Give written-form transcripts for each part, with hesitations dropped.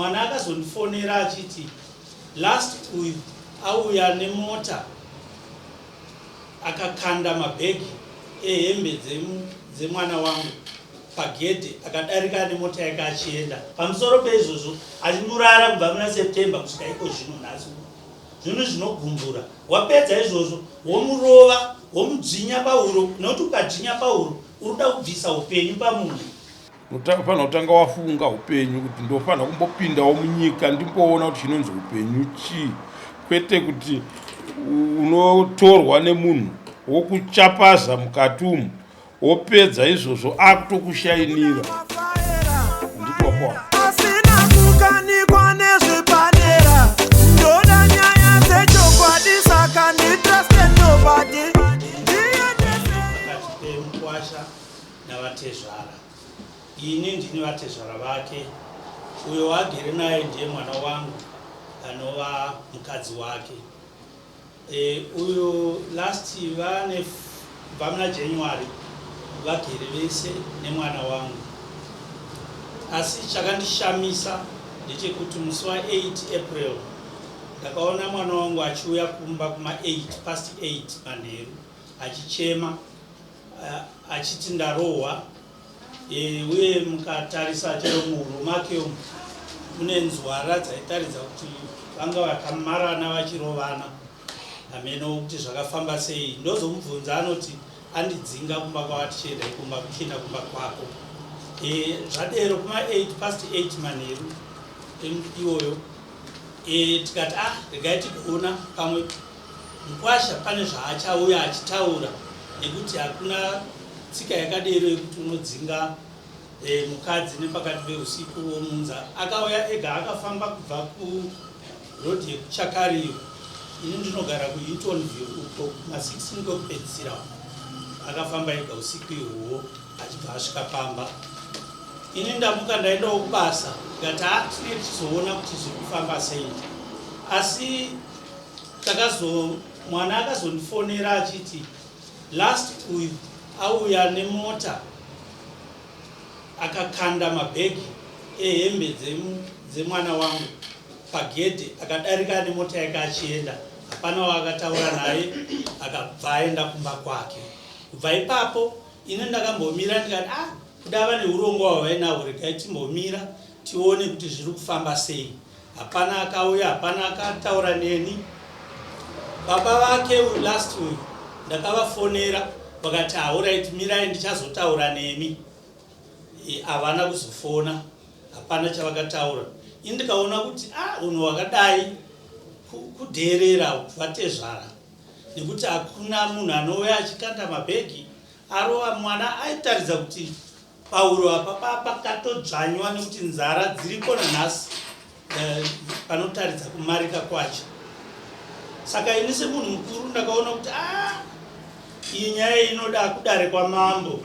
Mwana akazondifonera achiti last uyu auya nemota akakanda mabhegi ehembe dzemwana wangu pagedhe akadarika nemota yake achienda. Pamusoro peizvozvo achindurara kubva muna September kusvika iko zvino nhasi uno. Zvinhu zvinogumbura. Wapedza izvozvo womurova womudzvinya pahuro nekuti ukadzvinya pahuro uri kuda kubvisa upenyu pamunhu. Unofanira kutanga wafunga upenyu kuti ndofanira kumbopindawo munyika ndimboona kuti chinonzi upenyu chii kwete kuti unotorwa nemunhu wokuchapaza mukati umu wopedza izvozvo akutokushainira handiti wakuwana Asina kukanikwa nezvepadera ndoda nyaya dzechokwadi saka nditruste nobody ndiye pakati pemukwasha navatezvara. Ini ndini vatezvara vake. Uyo waagere naye ndiye mwana wangu anova mukadzi wake. E, uyu last vane kubva muna January vagere vese nemwana wangu. Asi chakandishamisa ndechekuti musi wa 8 April ndakaona mwana wangu achiuya kumba kuma 8 past 8 manheru achichema achiti ndarohwa e, uye mukatarisa chero muhuro make umu mune nzwara dzaitaridza kuti vanga vakamarana vachirovana hameno kuti zvakafamba sei ndozomubvunza anoti andidzinga kumba kwavatichienda ikumba kuchienda kumba kwako e, zvadero kuma 8 past 8 manheru iwoyo e, tikati ah regai tikuona pamwe Mkwasha pane zvaachauya achitaura nekuti hakuna tsika yakadero yekuti unodzinga e, mukadzi nepakati peusiku womunza. Akauya ega akafamba kubva kuroad yekuChakariyo, ini ndinogara kuHintonville uko kuma16 kwekupedzisira. Akafamba ega usiku ihwohwo achibva asvika pamba. Ini ndamuka ndaendawo kubasa ndikati ha tinenge tichizoona kuti zviri kufamba sei asi Takazo mwana akazondifonera achiti last uyu auya nemota akakanda mabhegi ehembe dzemwana wangu pagedhe akadarika nemota yake achienda hapana waakataura naye akabva aenda kumba kwake kubva ipapo ini ndakambomira ndikati ah kuda vane urongwa hwavainahwo regai timbomira tione kuti zviri kufamba sei Hapana akauya, hapana akataura neni. Baba vake uyu last uyu ndakavafonera vakati alright mirai ndichazotaura nemi. Havana kuzofona, hapana chavakataura. Ini ndikaona kuti ah unhu hwakadai kudheerera vatezvara nekuti hakuna munhu anouya achikanda mabhegi arova mwana aitaridza kuti Pahuro apa pakatodzvanywa nekuti nzara dziriko nanhasi eh, panotaridza kumarika kwacho. Saka ini semunhu mukuru ndakaona kuti ah, iyi nyaya inoda kudare kwamambo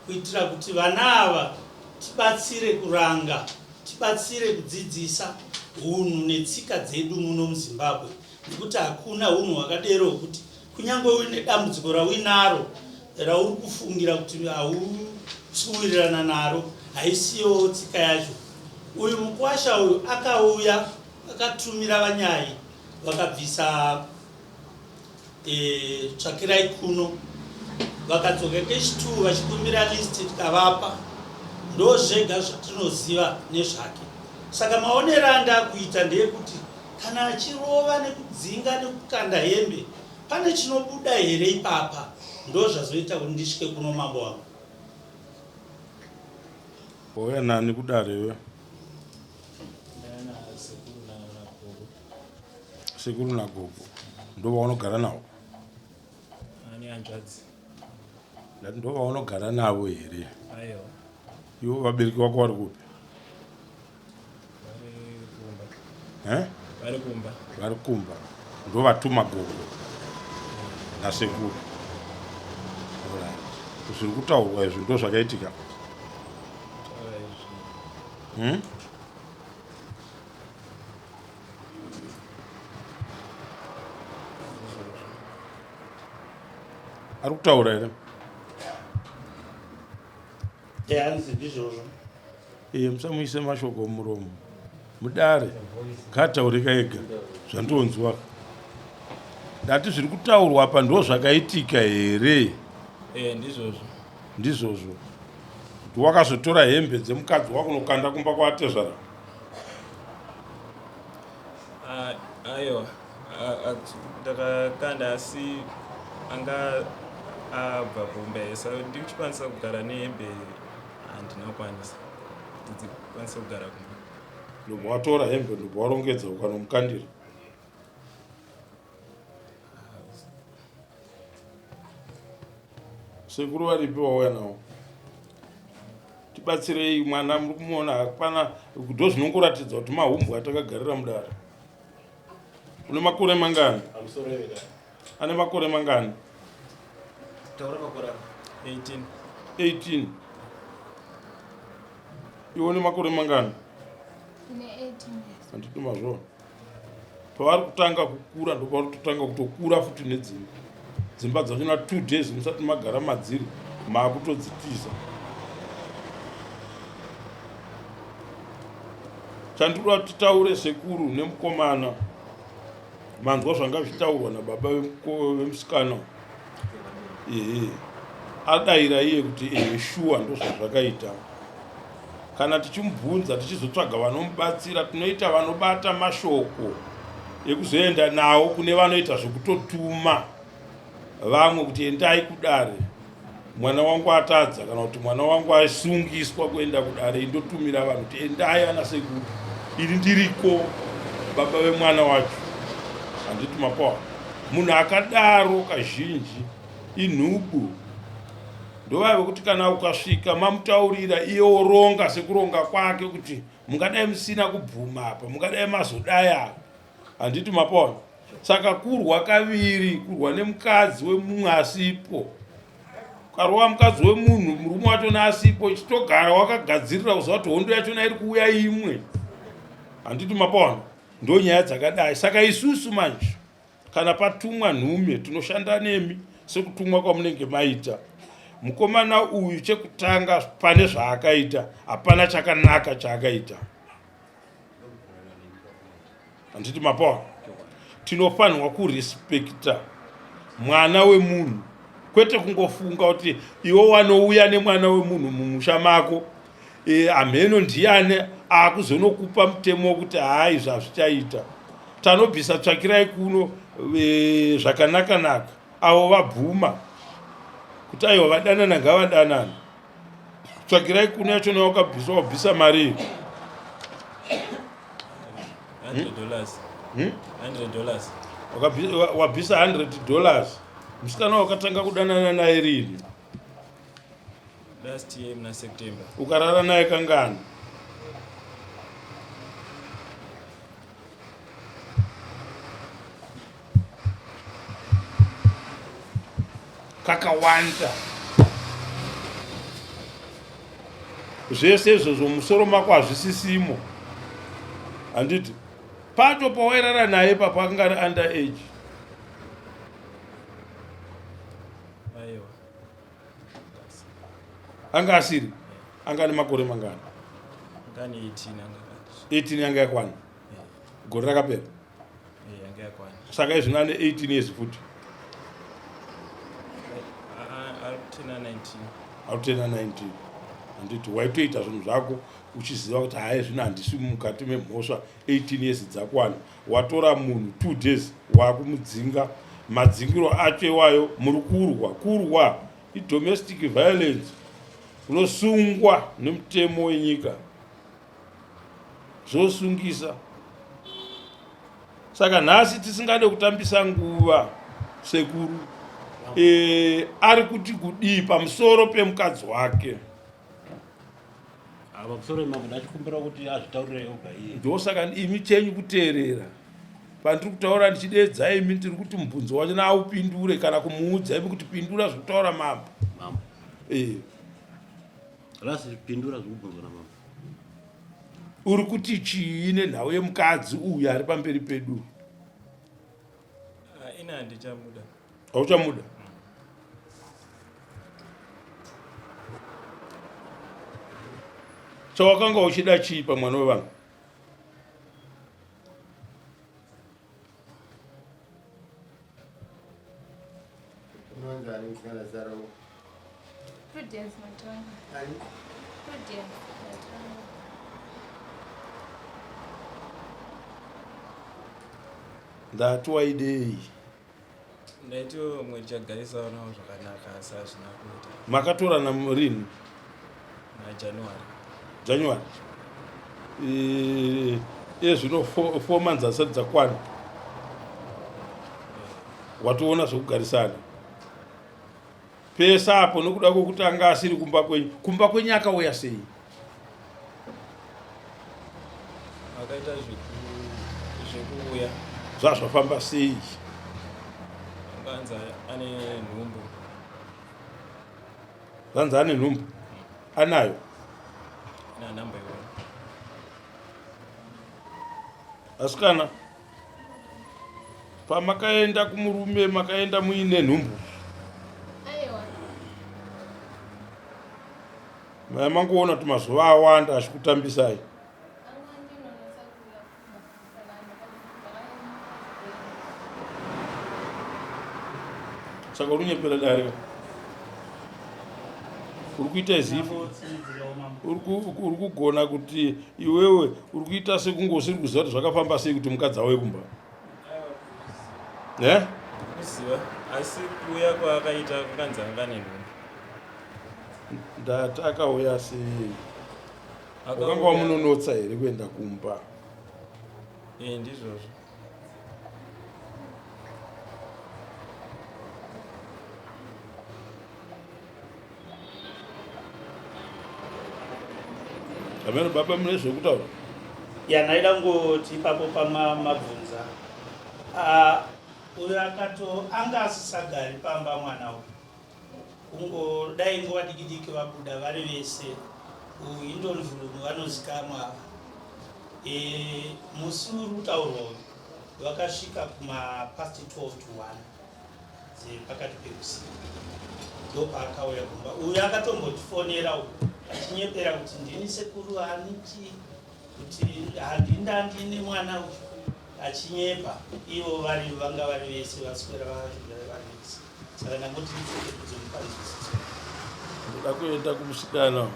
kuitira kuti vana ava tibatsire kuranga, tibatsire kudzidzisa hunhu netsika dzedu muno muZimbabwe nekuti hakuna hunhu hwakadero hwekuti kunyange uine dambudziko rauinaro rauri kufungira kuti hausi kuwirirana naro haisiyo tsika yacho uyu mukwasha uyu akauya akatumira vanyayi vakabvisa e, tsvakirai kuno vakadzoka kechi 2 vachikumbira list tikavapa ndo zvega zvatinoziva nezvake saka maonero andakuita ndeyekuti Kana achirova nekudzinga nekukanda hembe pane chinobuda here ipapa? Ndozvazoita kuti ndisvike kuno mambo wangu. Wauya nani kudare iwe? Sekuru nagogo ndovaunogara navo? Ani hanzvadzi. Ndati ndovaunogara navo here? Aiwa. Ivo vabereki vako vari kupi? Vari kumba. Vari kumba. Ndovatuma gogo nasekuru. Zviri kutaurwa izvi ndozvakaitika. Hmm? Ari kutaura here? Hanzi ndizvozvo. Iye musamuise mashoko muromo. Mudare ngaataurika ega zvandonzwa. Ndati zviri kutaurwa apa ndo zvakaitika here? Eh, ndizvozvo. Ndizvozvo. Kuti wakazotora hembe dzemukadzi wakunokanda kumba kwaatezvara? Ah, aiwa ndakakanda asi anga abva kumba here saka ndichikwanisa kugara nehembe handina kukwanisa kuti dzikwanise kugara kumba. Ndobva watora hembe ndobva warongedza ukanomukandira. Sekuru varipi vauya navo? Tibatsirei mwana muri kumuona hapana ndozvinongoratidza kuti mahumbwe atakagarira mudare. Une makore mangani? Ane makore mangani? Taura makore ako. 18. 18. Iwe une makore mangani? Ndine 18 years. Handiti mazvona. Pavari kutanga kukura ndopavari kutotanga kutokura futi nedzimba. Dzimba dzachona 2 days musati magara madziri maakutodzitiza. Chandinoda kuti titaure sekuru nemukomana manzwa zvanga zvichitaurwa nababa vemusikana ehe adaira iye kuti ehe shuwa ndozvazvakaita kana tichimubvunza tichizotsvaga vanomubatsira tinoita vanobata mashoko ekuzoenda nawo kune vanoita zvekutotuma vamwe kuti endai kudare mwana wangu atadza kana kuti mwana wangu asungiswa kuenda kudare indotumira vanhu kuti endai ana sekuru ini ndiriko baba vemwana wacho handiti mapawa munhu akadaro kazhinji inhubu ndovave kuti kana ukasvika mamutaurira iye oronga sekuronga kwake kuti mungadai musina kubvuma apa mungadai mazodai apa handiti mapaona saka kurwa kaviri kurwa nemukadzi wemumwe asipo ukarova mukadzi wemunhu murume wachona asipo chitogara wakagadzirira kuziva kuti hondo yachona iri kuuya imwe handiti mapaona ndo nyaya dzakadai saka isusu manje kana patumwa nhume tinoshanda nemi sekutumwa kwamunenge maita mukomana uyu chekutanga pane zvaakaita hapana chakanaka chaakaita handiti mapoa tinofanirwa kurespekta mwana wemunhu kwete kungofunga kuti iwe wanouya nemwana wemunhu mumusha mako e, hamheno ndiyani akuzonokupa mutemo wekuti haa izvi hazvichaita tanobvisa tsvakirai kuno e, zvakanakanaka avo vabvuma kuti aiwa vadanana ngavadanana tsvakirai kuno yachona wakabvisa wabvisa mari hmm? Wabvisa 100 dollars musikana wakatanga kudanana naye rini last year muna September. Ukarara naye kangani? Kakawanda. Zvese izvozvo musoro mako hazvisisimo. Handiti? Pacho pawairara naye papo akanga ari under age. Aiwa. Anga asiri? Anga ane makore mangani? 18 yanga yakwana. Gore rakapera. Saka izvino ane 18 years futi. Ari kutena 19. Handiti waitoita zvinhu zvako uchiziva kuti haye zvino handisi mukati memhosva 18 years dzakwana. Watora munhu 2 days wakumudzinga madzingiro acho iwayo muri kurwa kurwa idomestic violence unosungwa nemutemo wenyika zvosungisa saka nhasi tisingade kutambisa nguva sekuru e, ari kuti kudii pamusoro pemukadzi wake Ah, pamusoro imambo ndachikumbira kuti azvitaurire oga iye. Ndosaka imi chenyu kuteerera pandiri kutaura ndichideedza imi ndiri kuti mubvunzo wacho naupindure kana kumuudza imi kuti pindura zvekutaura mambo. Mambo. Eh. Rasi pindura zvekubvunzwa namambo. Uri kuti chii nenhau yemukadzi uyu ari pamberi pedu? Ah, ini handichamuda. Hauchamuda? Chawakanga uchida chii pamwana wevanhu? Anonzi ani musikana zita rako? Prudence Matonga. Ani? Prudence Matonga. Ndati waidei? Ndaiti mwe tichagarisana navo zvakanaka asi hazvina kuita. Makatorana rini? Na January. January. Iye zvino 4 months asati dzakwana. Watoona zvekugarisana. Pese apo nokuda kwokuti anga asiri kumba kwenyu. Kumba kwenyu akauya sei? Akaita zvekuuya. Zvazvafamba sei? Anganzi ane nhumbu. Zvanzi ane nhumbu? Anayo? Na number iwe. Asikana pamakaenda kumurume makaenda muine nhumbu? Aiwa. Maya mangoona kuti mazuva awanda achikutambisai. Saka uri kunyepera dare ka? Uri kuita zifu. Uri kugona kuti iwewe uri kuita sekunge usiri kuziva kuti zvakafamba sei kuti mukadzi auye kumba. Eh? Kuziva asi kuuya kwaakaita kukanzi anga nenhumbu. Ndati akauya sei? Wakanga wamunonotsa here kuenda kumba? Eh, ndizvozvo. Ameno baba mune zvekutaura? Ya, ndaida kungoti ipapo pamabvunza. Ah, uyo akato anga asisagari pamba mwana uyu. Kungodai nguva diki diki vabuda vari vese kuHindon Vulumu vanozikamwa ava. E, musi uri kutaurwa uyu vakasvika kuma past 12 to 1 dzepakati peusiku ndopaakauya kumba. Uyu akatombotifonera uyu achinyepera kuti ndini sekuru aniti kuti handinda ndine mwana uyu achinyepa ivo vari vanga vari vese vaswera vari vese. Saka ndangoti ndipfeke kuzomupa nzwisiso. Ndoda kuenda kumusikana.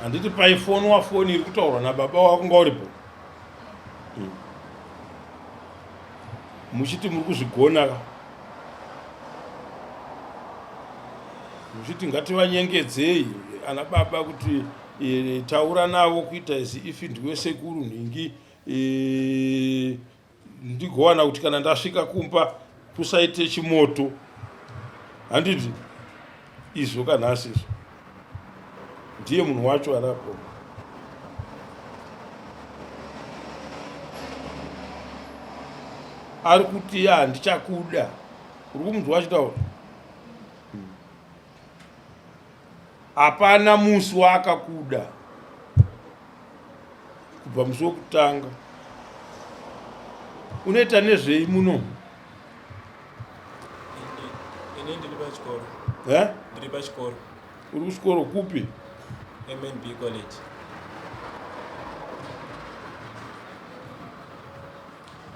Handiti paifonwa foni iri kutaurwa nababa wako nga uripo? Hmm. Muchiti muri kuzvigona ka? Muchiti ngativanyengedzei ana baba kuti e, taura navo kuita izi if ndiwe sekuru nhingi e, ndigowana kuti kana ndasvika kumba kusaite chimoto handiti izvo kanhasi izvo ndiye munhu wacho arapo ari kuti ya handichakuda uri kumunzwa achitaura Hapana musi waakakuda kubva musi wekutanga. Unoita nezvei muno? Ini ndiri pachikoro. Eh? Ndiri pachikoro. Uri kuchikoro kupi? MNB College.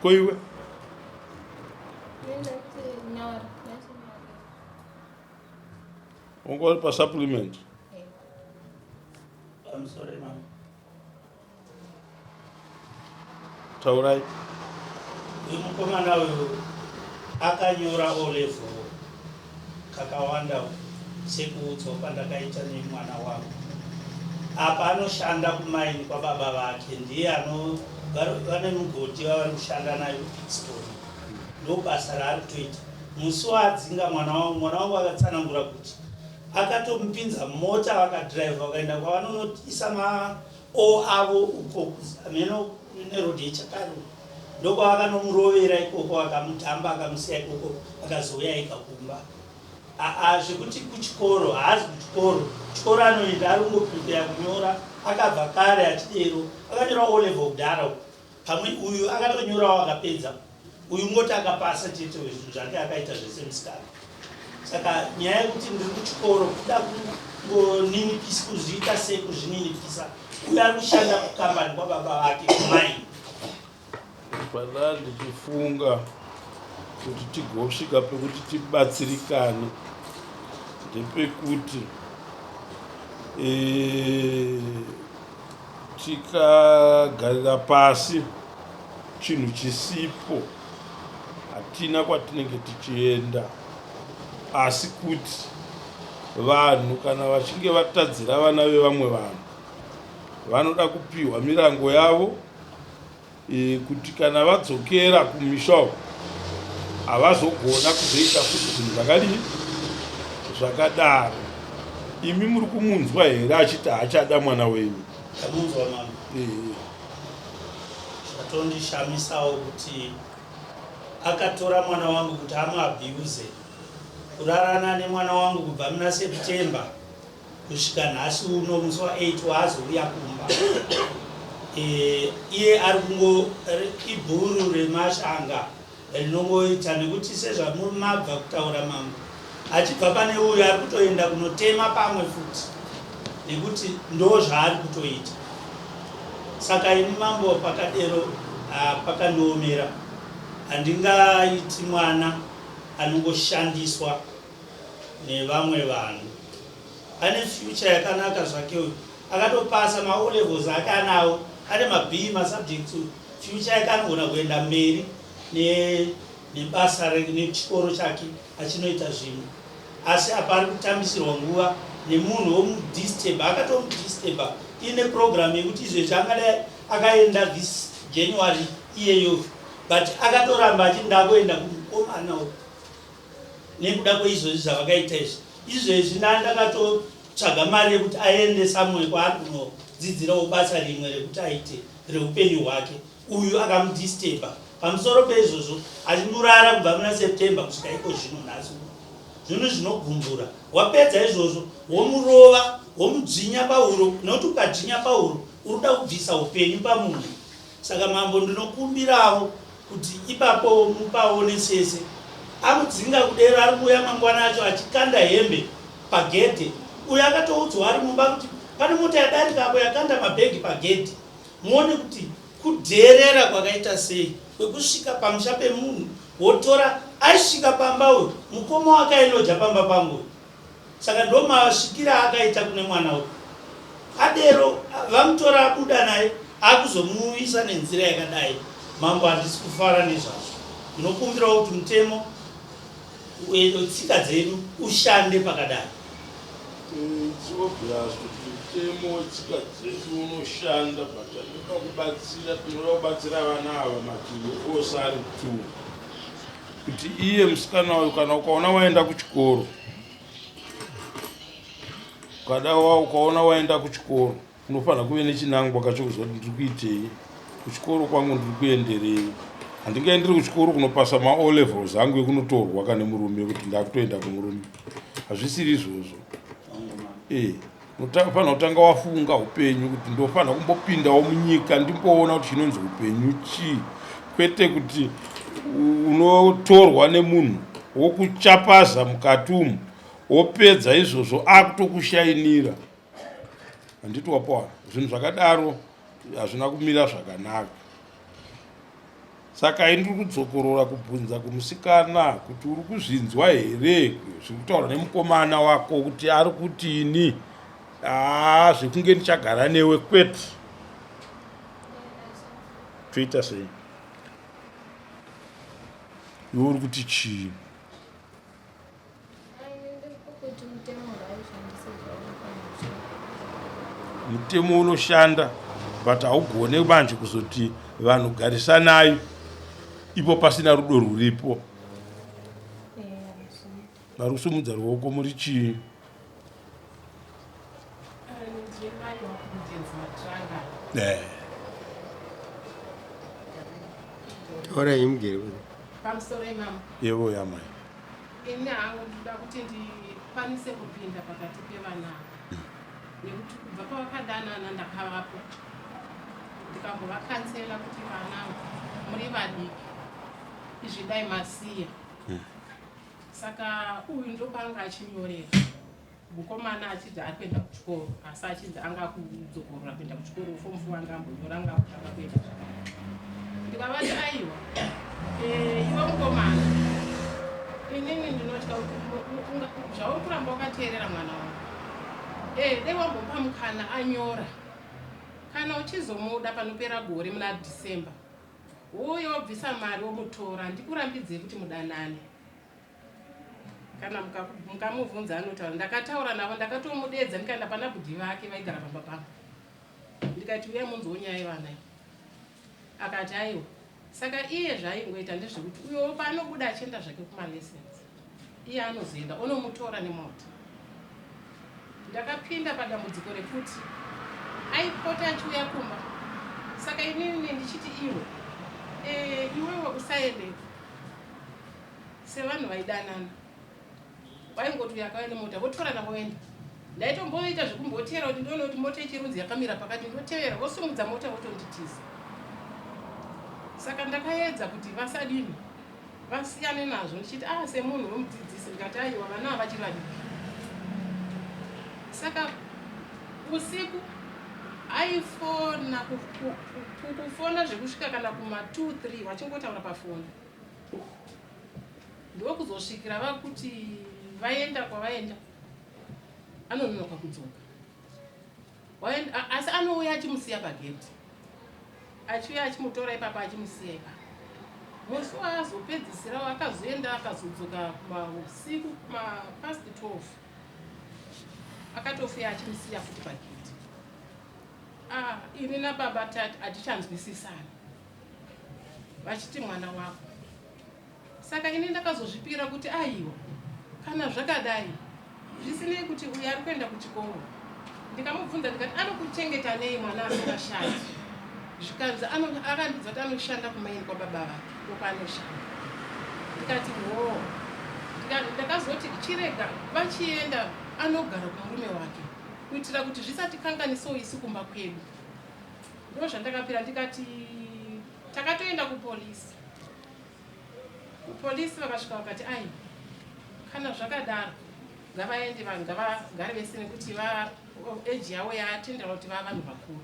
Ko iwe? Wanga uri pasupplement. Pamusoro imama. Taurai. Uyu mukomana uyu akanyora O level kakawanda sekuudzwa kwandakaita nemwana wangu. Apa anoshanda kumaini kwababa vake ndiye ano vane mugodhi vavari kushanda nayo kuPickstone ndobasa raari kutoita. Musi waadzinga mwana wangu, mwana wangu akatsanangura kuti akatomupinza mumota vakadhiraivha vakaenda kwavanonoisa ma o avo uko hameno neroad yechakare ndokwavakanomurovera ikoko akamudhamba akamusiya ikoko akazouya ega kumba. Aa zvekuti kuchikoro haazi kuchikoro chikoro anoenda ari kungoprepare kunyora akabva kare achidero akanyora o level kudhara uko Pamwe uyu akatonyorawo akapedza uyu ngoti akapasa chete zvinhu zvake akaita zvese musikana. Saka nyaya yekuti ndiri kuchikoro kuda kungoninipisa kuzviita sei kuzvininipisa uyu ari kushanda kukambani kwababa vake kumai. Pandaa ndichifunga. kuti tigosvika pekuti tibatsirikane ndepekuti e, tikagarira pasi chinhu chisipo hatina kwatinenge tichienda asi kuti vanhu kana vachinge vatadzira vana vevamwe vanhu vanoda kupiwa mirango yavo e, kuti kana vadzokera kumisha uko havazogona kuzoita futi zvinhu zvakadii zvakadaro. Imi muri kumunzwa here achiti haachada mwana wenyu? Ndamunzwa mama. Ehe. Zvatondishamisawo kuti akatora mwana wangu kuti amuabuse kurarana nemwana wangu kubva muna September kusvika nhasi uno musi wa 8 waazouya kumba e, iye ari kungo ibhuru remashanga rinongoita nekuti sezvamabva kutaura mambo achibva pane uyo ari kutoenda kunotema pamwe futi nekuti ndo zvaari kutoita saka ini mambo pakadero ah, pakandiomera handingaiti mwana anongoshandiswa nevamwe vanhu. Ane future yakanaka zvake uyu. Akatopasa ma O levels ake anawo. Ane ma B ma subjects uyu. Future yake anogona kuenda mberi ne nebasa nechikoro chake achinoita zvimwe. Asi apa ari kutambisirwa nguva nemunhu womudisturba. Akatomudisturba ine program yekuti izvezvi angadai akaenda this January iyeyo but akatoramba achiti ndakuenda kumukomana uyu. nekuda kweizvozvi zvavakaita izvi izvezvi ndandakatotsvaga mari yekuti aende somewhere kwaari kunodzidzirawo basa rimwe rekuti aite reupenyu hwake uyu akamudisturba pamusoro peizvozvo achimurara kubva muna September kusvika iko zvino nhasi zvinhu zvinogumbura wapedza izvozvo womurova womudzvinya pahuro nekuti ukadzvinya pahuro uri kuda kubvisa upenyu pamunhu Saka mambo ndinokumbirawo kuti ipapo mupaonesese. Amudzinga kudero ari kuuya mangwana acho achikanda hembe pagedhe. Uyo akatoudzwa ari mumba kuti pane mota yadarika apo yakanda mabhegi pagedhi. Muone kuti kudheerera kwakaita sei kwekusvika pamusha pemunhu wotora aisvika pamba uyu mukoma wake ailoja pamba pangu uyu. Saka ndomasvikira aakaita kune mwana uyu. Adero vamutora abuda naye akuzomuuyisa nenzira yakadai. Mambo handisi kufara nezvazvo. Ndinokumbirawo kuti mutemo wetsika dzedu ushande pakadai. It's obvious kuti mutemo wetsika dzedu unoshanda but chatinoda kubatsira tinoda kubatsira vana ava mativi ose ari two. Kuti iye musikana uyu kana ukaona waenda kuchikoro ukada ukaona waenda kuchikoro unofanira kuve nechinangwa kacho kuziva kuti ndiri kuitei kuchikoro kwangu ndiri kuenderei handingaenderi kuchikoro kunopasa ma-o levels angu ekunotorwa kane murume kuti ndakutoenda kumurume hazvisiri izvozvo e Unofanira kutanga wafunga upenyu kuti ndofanira kumbopindawo munyika ndimboona kuti chinonzi upenyu chii, kwete kuti unotorwa nemunhu wokuchapaza mukati umu wopedza izvozvo akutokushainira. Handiti wapawana zvinhu zvakadaro hazvina kumira zvakanaka. Saka ini ndiri kudzokorora kubvunza kumusikana kuti uri kuzvinzwa here zviri kutaurwa nemukomana wako kuti ari kuti ini haa zvekunge ndichagara newe kwete. Toita sei? Iwe uri kuti chii? Mutemo unoshanda but haugone manje kuzoti vanhu garisanai ipo pasina rudo rwuripo. Vari kusumudza ruoko muri chii? Eh. Taura imugere. Pamusoro imama. Yebo yamai. Ini hangu ndinoda kuti ndikwanise kupinda pakati pevana ava nekuti kubva pavakadanana ndakavapo ndikambovakansela kuti vana muri vadiki izvi dai masiya saka uyu ndopanga achinyorera mukomana achiti ari kuenda kuchikoro asi achinzi anga akudzokorora kuenda kuchikoro form four anga ambonyora anga akutanga kuenda zvakare ndikavati aiwa eh, iwe mukomana Inini ndinotya kuti zvauri kuramba wakateerera mwana wangu. Eh, dai wambopa mukana anyora. Kana uchizomuda panopera gore muna December, wouya wobvisa mari womutora, handikurambidzei kuti mudanane. Kana mukamubvunza anotaura. Ndakataura navo, ndakatomudeedza ndikaenda pana bhudhi vake vaigara pamba pangu. Ndikati uya munzwewo nyaya yevana iyi. Akati aiwa. Saka iye zvaaingoita ndezvekuti uyowo paanobuda achienda zvake kumalessons, iye anozoenda onomutora nemota. Ndakapinda padambudziko rekuti aipota achiuya kumba saka inini ndichiti iwe e, iwewe usaendeko sevanhu vaidanana Vaingoti uyo akauya nemota votorana voenda. Ndaitomboita zvekumbotera kuti ndione kuti mota yechirunzi yakamira pakati ndotevera vosimudza mota votonditiza. Saka ndakaedza kuti vasadini vasiyane nazvo ndichiti ah semunhu wemudzidzisi ndikati aiwa vana ava vachiri vadiki. Saka usiku aifona kufona zvekusvika kana kuma 2 3 vachingotaura pafoni. Ndokuzosvikira vakuti vaenda kwavaenda anononoka kudzoka asi anouya achimusiya pagedhi achiuya achimutora ipapo achimusiya ipapo musi waazopedzisirawo akazoenda akazodzoka kumausiku kumapast 12 akatofuya achimusiya futi pagedhi ah, ini nababa tati hatichanzwisisani vachiti mwana wako Saka ini ndakazozvipira kuti aiwa kana zvakadai zvisinei kuti uyu ari kuenda kuchikoro ndikamubvunza ndikati anokuchengeta nei mwana asingashandi zvikanzi akandiudza kuti anoshanda kumaini kwababa vake ndokwaanoshanda ndikati hoo ndakazoti chirega vachienda anogara kumurume wake kuitira kuti zvisatikanganisewo isu kumba kwedu ndozvandakapira ndikati takatoenda kupolisi Kupolice vakasvika vakati aiwa kana zvakadaro ngavaende vanhu ngavagare vese nekuti va age yavo yatendera kuti vava vanhu vakuru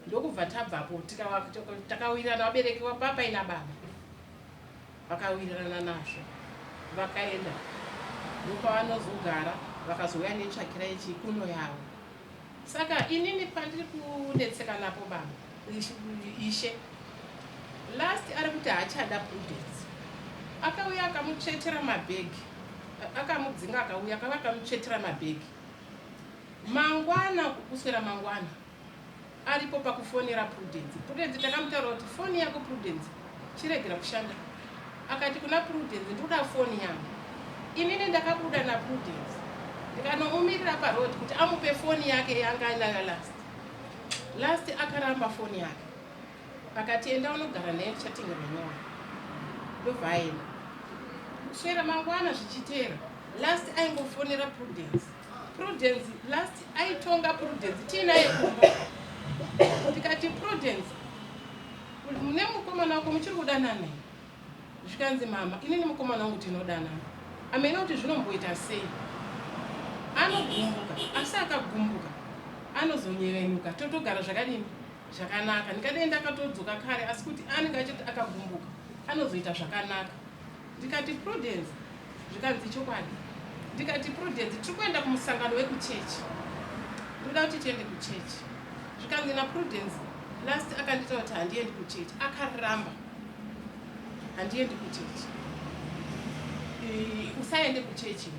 ndokubva tabvapo takawirirana vabereki vapapai nababa vakawirirana nazvo vakaenda ndopavanozogara vakazouya netsvakira yechikuno yavo Saka inini pandiri kunetseka napo baba ishe last ari kuti haachada Prudence akauya akamutsvetera mabhegi akamudzinga akauya akava akamutsvetera mabhegi mangwana kuswera mangwana aripo pakufonera Prudence Prudence takamutaura kuti foni yako Prudence chiregera kushanda akati kuna Prudence ndikuda foni yangu inini ndakabuda naPrudence ndikanomumirira paroad kuti amupe foni yake yanga ainayo last last akaramba foni yake akati enda unogara naye ndichatengerwa nyowani ndobva aenda kuswera mangwana zvichiteera last aingofonera Prudence Prudence last aitonga Prudence tiinaye kumba ndikati Prudence mune mukomana wako muchiri kudanana here zvikanzi mama ini nemukomana wangu tinodanana amene kuti zvinomboita sei anogumbuka asi akagumbuka anozonyevenuka totogara zvakadini zvakanaka ndikadei ndakatodzoka kare asi kuti anenge achiti akagumbuka anozoita zvakanaka Ndikati Prudence zvikanzi chokwadi. Ndikati Prudence tiri kuenda kumusangano wekuchechi. Ndoda kuti tiende kuchechi. Zvikanzi naPrudence last akanditaura kuti handiendi kuchechi. Akaramba. Handiendi kuchechi. Usaende kuchechi.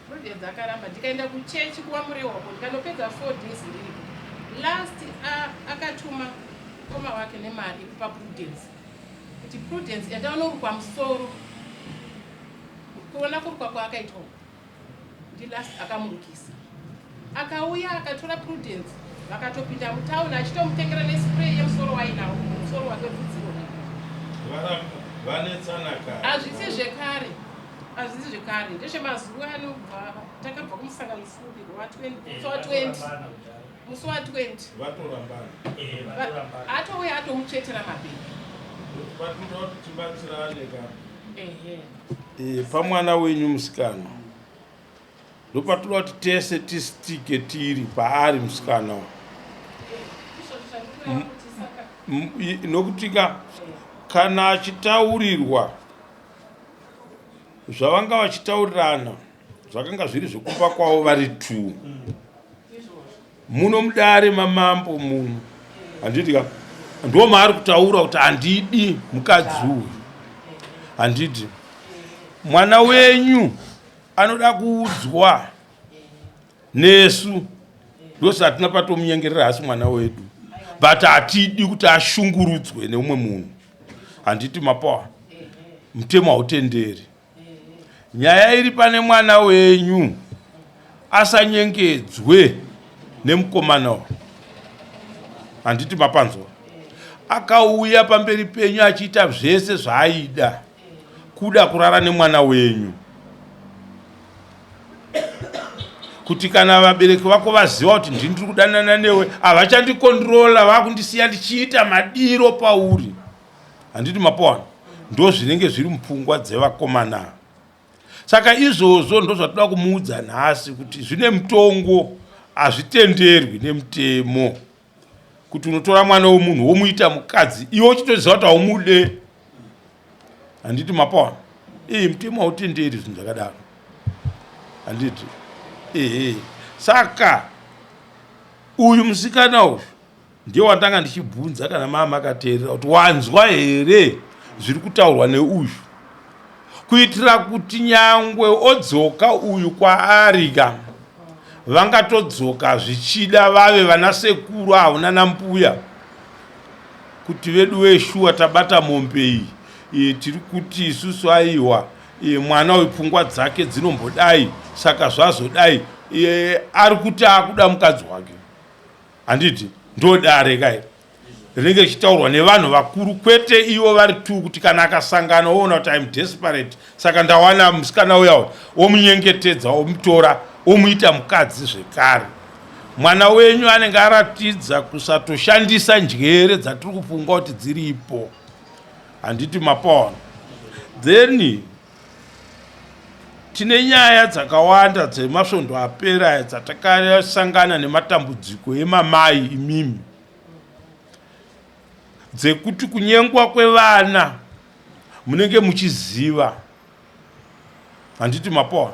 Prudence akaramba ndikaenda kuchechi kuwaMurehwako ndikanopedza 4 days ndiriko. Last akatuma mukoma wake nemari yekupa Prudence. Kuti Prudence enda unorukwa musoro kuona kurukwa kwaakaitwa uku ndilast akamurukisa akauya akatora Prudence vakatopinda mutown achitomutengera nespray yemusoro wainawo musoro wake bvudziro vanetsana kare hazvisi zvekare hazvisi zvekare ndezvemazuva ano kubva takabva kumusangano fupi wa 20 musi wa 20 vatorambana eh, atouya atomutsvetera mabhegi vatoda kuti tibatsirane ka eh, pamwana wenyu musikana ndopatoda kuti tese tistike tiri paari musikana nokuti ka kana achitaurirwa. Zvavanga vachitaurirana zvakanga zviri zvekumba kwavo vari two. Muno mudare mamambo muno handiti ka ndo maari kutaura kuti handidi mukadzi uyu handiti mwana wenyu anoda kuudzwa nesu ndosatina patomunyengerera hasi mwana wedu but hatidi kuti ashungurudzwe neumwe munhu handiti mapower mutemo hautenderi nyaya iri pane mwana wenyu asanyengedzwe nemukomana uyu handiti mapanzwa akauya pamberi penyu achiita zvese zvaaida kuda kurara nemwana wenyu kuti kana vabereki vako vaziva kuti ndini ndiri kudanana newe havachandikondrola vakundisiya ndichiita madiro pauri handiti mapowana ndozvinenge zviri mupfungwa dzevakomana saka izvozvo ndozvatoda kumuudza nhasi kuti zvine mutongo hazvitenderwi nemutemo kuti unotora mwana wemunhu womuita mukadzi iwe uchitoziva kuti haumude handiti mapaona ee mutemo hautenderi zvinhu zvakadaro handiti ehe saka uyu musikana uyu ndiye wandanga ndichibvunza kana maa makateerera kuti wanzwa here zviri kutaurwa neuyu kuitira kuti nyangwe odzoka uyu kwaari ka vangatodzoka zvichida vave vana sekuru avo nana mbuya kuti vedu weshuwa tabata mombe iyi e, tiri kuti isusu aiwa e, mwana uyu pfungwa dzake dzinombodai saka zvazodai e, ari kuti akuda mukadzi wake handiti ndodare kai rinenge richitaurwa nevanhu vakuru kwete ivo vari tu kuti kana akasangana oona kuti im desperate saka ndawana musikana uya omunyengetedza omutora omuita mukadzi zvekare mwana wenyu anenge aratidza kusatoshandisa njere dzatiri kufunga kuti dziripo handiti mapaona then Tine nyaya dzakawanda dzemasvondo apera aya dzatakasangana nematambudziko emamai imimi dzekuti kunyengwa kwevana munenge muchiziva handiti mapoa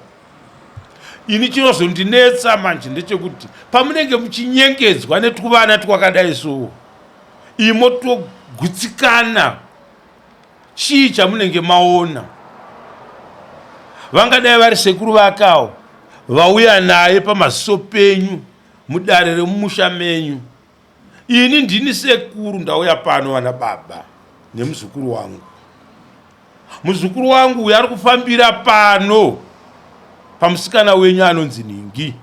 ini chinozondinetsa manje ndechekuti pamunenge muchinyengedzwa netuvana twakadai so imotogutsikana Chii chamunenge maona? Vangadai vari sekuru vake avo vauya naye pamaziso penyu mudare remumusha menyu. Ini ndini sekuru ndauya pano vana baba nemuzukuru wangu. Muzukuru wangu uyu ari kufambira pano pamusikana wenyu anonzi Nhingi.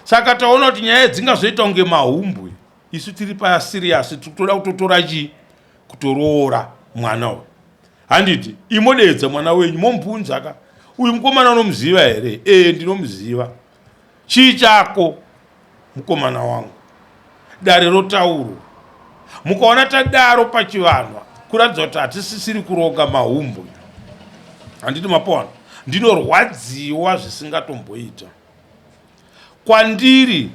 Saka taona kuti nyaya dzingazoita kunge mahumbwe. Isu tiri pasiriyasi tiri kutoda kutotora chii kutoroora mwana uyu handiti imodeedza mwana wenyu momubvunza ka uyu mukomana unomuziva here ee ndinomuziva chii chako mukomana wangu dare rotaurwa mukaona tadaro pachivanhu kuratidza kuti hatisisiri kuronga mahumbwe handiti mapona ndinorwadziwa zvisingatomboita kwandiri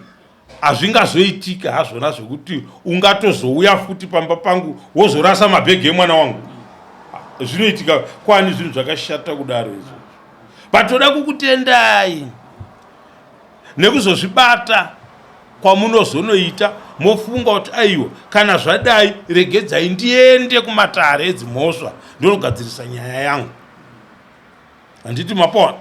hazvingazoitika hazvona zvekuti ungatozouya futi pamba pangu wozorasa mabhegi emwana wangu zvinoitika kwani zvinhu zvakashata kudaro izvo but toda kukutendai nekuzozvibata kwamunozonoita mofunga kuti aiwa kana zvadai regedzai ndiende kumatare edzimhosva ndonogadzirisa nyaya yangu Handiti mapona?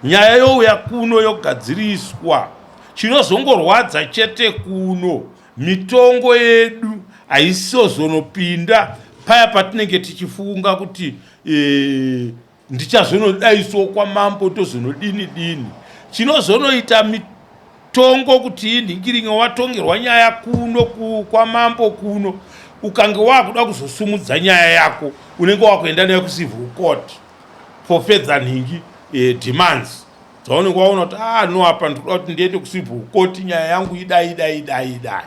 Nyaya youya kuno yogadziriswa. Chinozongorwadza chete kuno mitongo yedu haisozonopinda paya patinenge tichifunga kuti e, ndichazonodaiso kwamambo tozonodini dini. Chinozonoita mitongo kuti inhingiringe watongerwa nyaya kuno kwamambo kuno ukange wakuda kuzosumudza nyaya yako unenge wakuenda nayo kucivil court for further nhingi eh, demands dzaunenge waona kuti ah no apa ndikuda kuti ndiende kucivil court nyaya yangu idai idai idai idai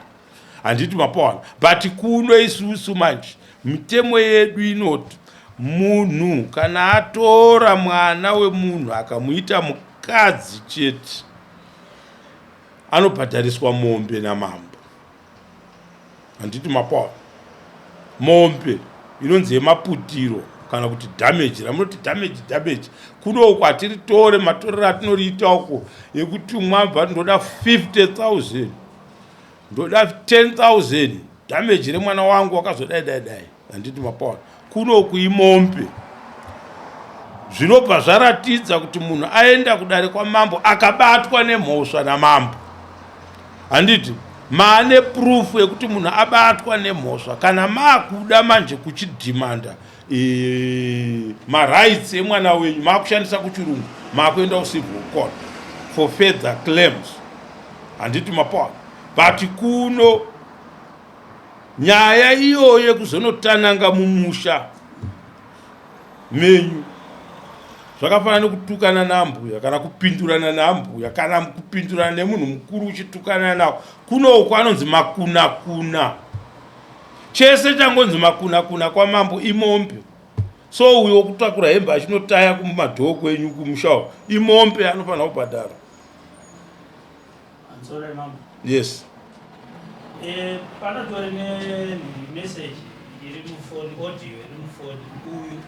handiti mapawana but kuno isusu manje mitemo yedu inoti munhu kana atora mwana wemunhu akamuita mukadzi chete anobhadhariswa mombe namambo handiti mapawana mombe inonzi yemaputiro kana kuti damage ramunoti damage damage kuno uko hatiritore matorero atinoriita uko yekuti mwabva ndoda 50000 ndoda 10000 damage remwana wangu wakazodai dai dai handiti mapaona kuno kuimombe zvinobva zvaratidza kuti munhu aenda kudare kwamambo akabatwa nemhosva namambo handiti maane proof yekuti munhu abatwa nemhosva kana maakuda manje kuchidhimanda e, marights emwana wenyu maakushandisa kuchirungu maakuenda kucivil court for further claims handiti mapaona but kuno nyaya iyoyo yekuzonotananga mumusha menyu zvakafanana nekutukana naambuya kana kupindurana naambuya kana kupindurana nemunhu mukuru uchitukana nawo kuno uko anonzi makunakuna chese changonzi makunakuna kwamambo imombe so uyo wekutakura hembe achinotaya kumadhoo kwenyu kumushawo imombe anofanira kubhadhara yes eh, panotori nemessage iri mufoni audio iri mufoni uyu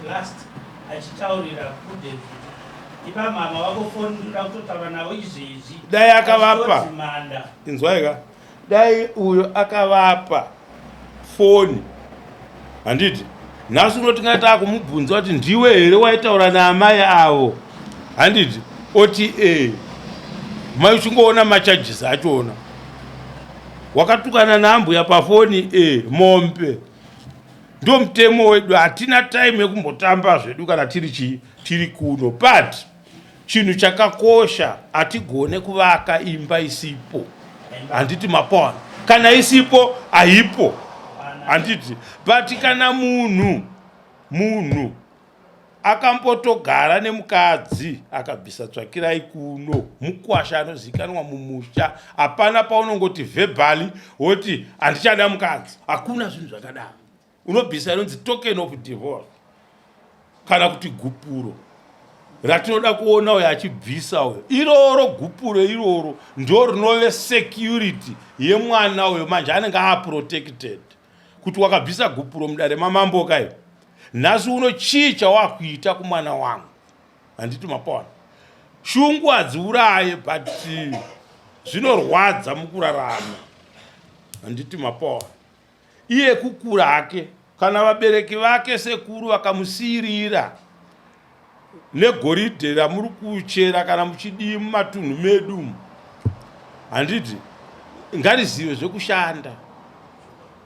last achitaurira prudence kuti ipa mama wako foni ndoda kutotaura navo izvezvi dai akavapa inzwai ka dai uyo akavapa foni handiti nhasi uno tingaa taakumubvunza kuti ndiwe here waitaura naamai avo handiti oti e mai uchingoona machajisi achona wakatukana naambuya pafoni e mombe ndo mutemo wedu hatina time yekumbotamba zvedu kana tiri chii tiri kuno but Chinhu chakakosha hatigone kuvaka imba isipo, handiti mapona kana isipo haipo, handiti but kana munhu munhu akambotogara nemukadzi akabvisa tsvakirai kuno mukwasha anozikanwa mumusha hapana paunongoti verbally woti handichada mukadzi hakuna zvinhu zvakadaro unobvisa inonzi token of divorce kana kuti gupuro ratinoda kuona uyo achibvisa uyo iroro gupuro iroro ndo rinove security yemwana uyo manje anenge aprotected kuti wakabvisa gupuro mudare mamambo kai nhasi uno chii chawakuita kumwana wangu handiti mapona shungu hadziuraye but zvinorwadza mukurarama handiti mapona Iye kukura hake kana vabereki vake sekuru vakamusiirira negoridhe ramuri kuchera kana muchidii mumatunhu medu umu handiti ngarizive zvekushanda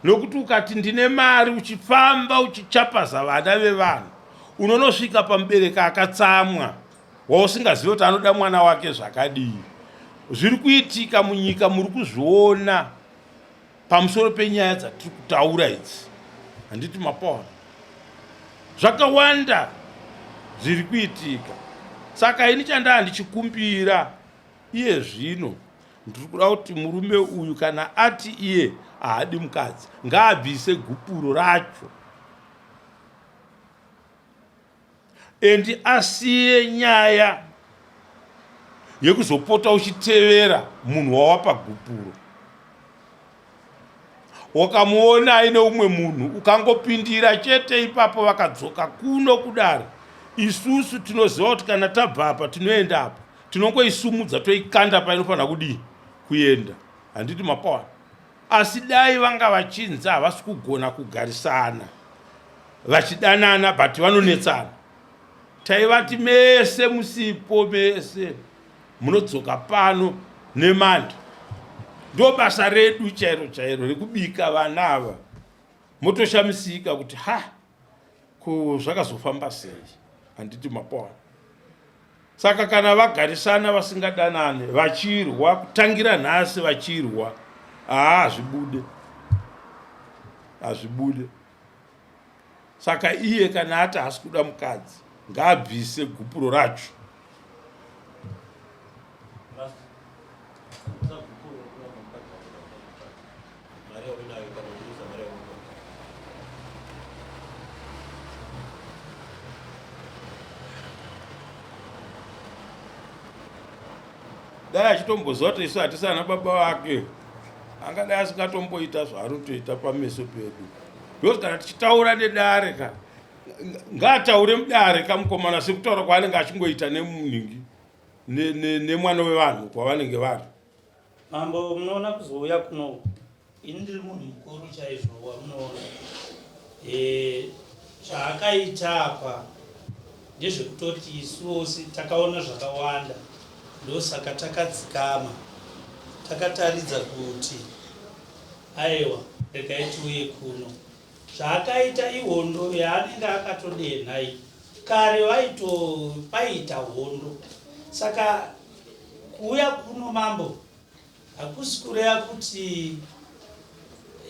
nokuti ukati ndine mari uchifamba uchichapaza vana vevanhu unonosvika pamubereki akatsamwa wausingazive kuti anoda mwana wake zvakadii zviri kuitika munyika muri kuzviona pamusoro penyaya dzatiri kutaura idzi handiti mapaona zvakawanda zviri kuitika saka ini chandaa ndichikumbira iye zvino ndiri kuda kuti murume uyu kana ati iye haadi mukadzi ngaabvise gupuro racho and asiye nyaya yekuzopota uchitevera munhu wawapa gupuro wakamuona aine umwe munhu ukangopindira chete ipapo vakadzoka kuno kudare isusu tinoziva kuti kana tabva apa tinoenda apa tinongoisumudza toikanda painofanira kudii kuenda handiti mapawana asi dai vanga vachinzi havasi kugona kugarisana vachidanana but vanonetsana taivati mese musipo mese munodzoka pano nemanda ndo basa redu chairo chairo rekubika vana ava motoshamisika kuti ha ko zvakazofamba sei handiti mapona Saka kana vagarisana vasingadanane vachirwa kutangira nhasi vachirwa haa hazvibude hazvibude saka iye kana ati haasi kuda mukadzi ngaabvise gupuro racho dai achitomboziva kuti isu hatisi ana baba vake angadai asingatomboita zvaanotoita pameso pedu because kana tichitaura nedare ka Ngaataure mudare kamukomana sekutaura kwaanenge achingoita nemunhingi nemwana wevanhu kwavanenge vari. Mambo munoona kuzouya kuno ini ndiri munhu mukuru chaizvo wamunoona e, zvaakaita apa ndezvekutoti isuwo takaona zvakawanda ndosaka takadzikama takataridza kuti aiwa regai tiuye kuno Zvaakaita ihondo yaanenge akatodenha iyi. Kare vaito paiita hondo. Saka kuuya kuno mambo hakusi kureva kuti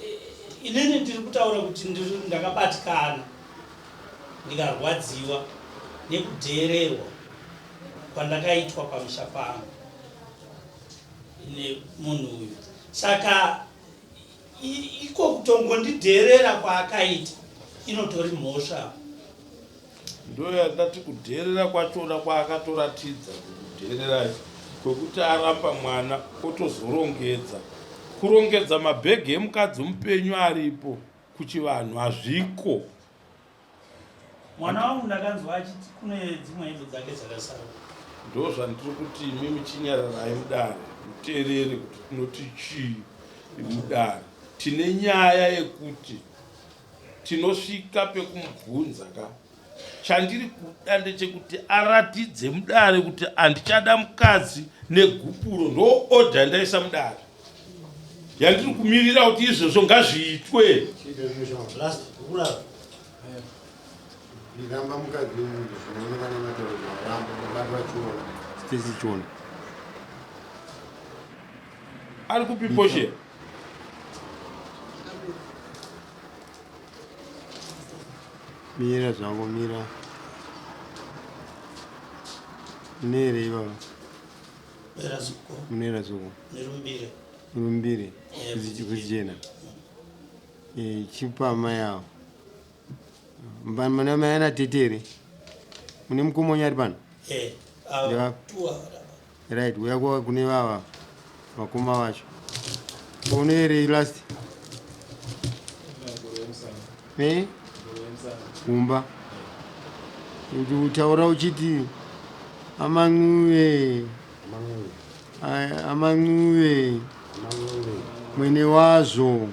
eh, inini ndiri kutaura kuti ndakabatikana ndikarwadziwa nekudheererwa kwandakaitwa pamusha pangu nemunhu uyu saka Iko kutongondidheerera kwaakaita inotori mhosva. Ndoyandati kudheerera kwachona kwaakatoratidza kukudheererai kwekuti aramba mwana otozorongedza. Kurongedza mabhegi emukadzi mupenyu aripo kuchivanhu hazviko. Mwana wangu ndakanzwa achiti kune dzimwe hembe dzake dzakasara. Ndozvandiri kuti imi muchinyararai mudare muteerere kuti tinoti chii mudare. Tine nyaya yekuti tinosvika pekumubvunza ka chandiri kuda ndechekuti aratidze mudare kuti handichada mukadzi negupuro ndo odha yandaisa mudare yandiri kumirira kuti izvozvo ngazviitwe. Ndiramba mukadzi wemunhu zvinooneka nematauro zvaramba kubatwa chiona Stacy chiona. Ari kupi poshe? Mira zvangu mira. Munere ivava. Mera zuko. Munera zuko. Nerumbire. Rumbire. Kuchena. Eh, chipa amai avo. Mune mai ana tete here? Mune mukoma wenyu ari pano? Eh, ava tuwa. Right, uya kwa kune vava vakoma vacho. Une here last? Eh? Kumba. Kuti utaura uchiti aman'uwe. Aman'uwe. Mwene wazvo.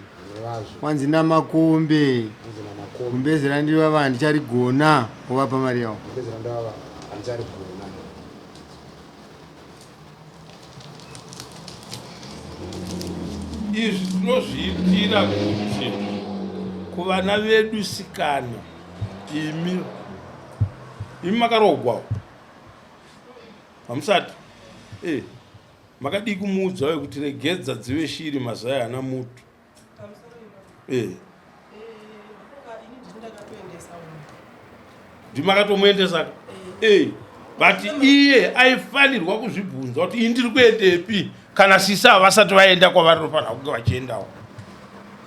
Wanzi namakombe. Gumbeze randivava handicharigona wovapa mari yawo. Izvi tinozviitira kuti kuvana vedu sikana imi imi makaroogwawo hamusati eh makadii kumuudza uye kuti regedza dzive shiri mazai ana mutu eh ndimakatomuendesa eh but iye aifanirwa kuzvibvunza kuti ini ndiri kuendepi kana sisi ava vasati vaenda kwavari nofanira kunge vachiendawo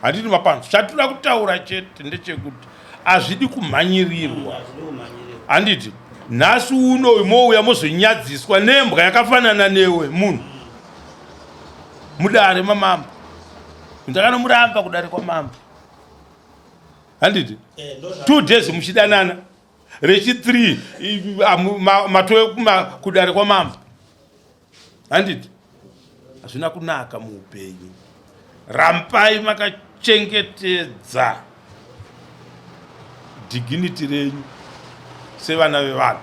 handiti mapanzo chatinoda kutaura chete ndechekuti hazvidi kumhanyirirwa handiti nhasi uno mouya mozonyadziswa nembwa yakafanana newe munhu mudare mamambo ndakanomuramba kudare kwamambo handiti eh, two days muchidanana rechi 3 matove kudare kwamambo handiti hazvina kunaka muupenyu rambai makachengetedza dignity renyu sevana vevanhu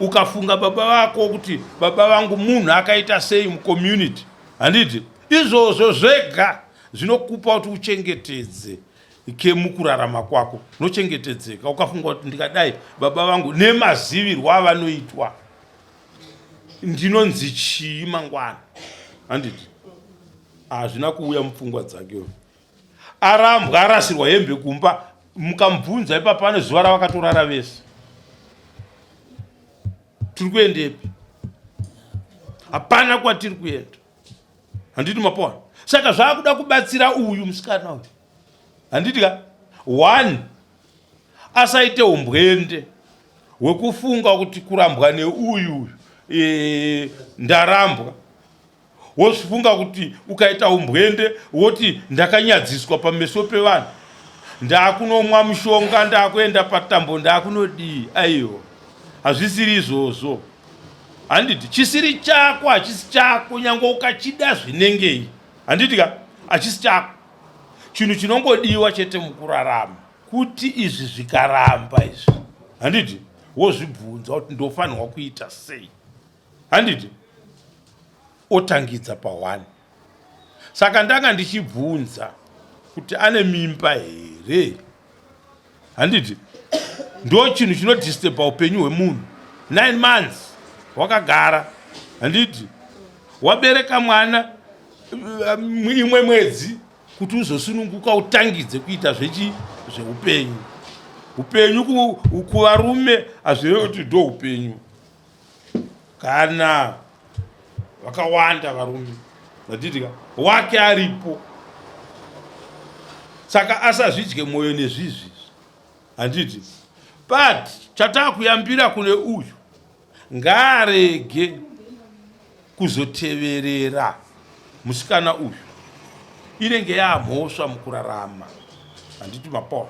ukafunga baba vako kuti baba vangu munhu akaita sei mucommunity handiti izvozvo zvega zvinokupa kuti uchengetedze kemukurarama kwako unochengetedzeka ukafunga kuti ndikadai baba vangu nemazivirwo avanoitwa ndinonzi chii mangwana handiti hazvina kuuya mupfungwa dzake arambwa arasirwa hembe kumba mukamubvunza ipapa ane zuva ravakatorara vese tiri kuendepi hapana kwatiri kuenda handiti mapona saka zvaakuda kubatsira uyu musikana uyu handiti ka one asaite umbwende hwekufunga kuti kurambwa neuyu e, ndarambwa wozvifunga kuti ukaita umbwende woti ndakanyadziswa pameso pevanhu Ndakunomwa mushonga, ndakuenda patambo, ndakunodii? Aiwa, hazvisiri izvozvo. Handiti chisiri chako hachisi chako, nyange ukachida zvinengei, handiti ka, hachisi chako. Chinhu chinongodiwa chete mukurarama kuti izvi zvikaramba izvi, handiti, wozvibvunza kuti ndofanirwa kuita sei, handiti, otangidza pahwani. Saka ndanga ndichibvunza kuti ane mimba here, handiti? Ndo chinhu chinodisturba upenyu hwemunhu. 9 months wakagara, handiti, wabereka mwana imwe mwedzi kuti uzosununguka utangidze kuita zvechi zveupenyu. Upenyu kuvarume hazvirevi kuti ndo upenyu. Kana vakawanda varume vatitika wake aripo, saka asazvidye mwoyo nezvizvi, handiti? But chatakuyambira kune uyu, ngaarege kuzoteverera musikana uyu, inenge yaamhosva mukurarama, handiti mapoa?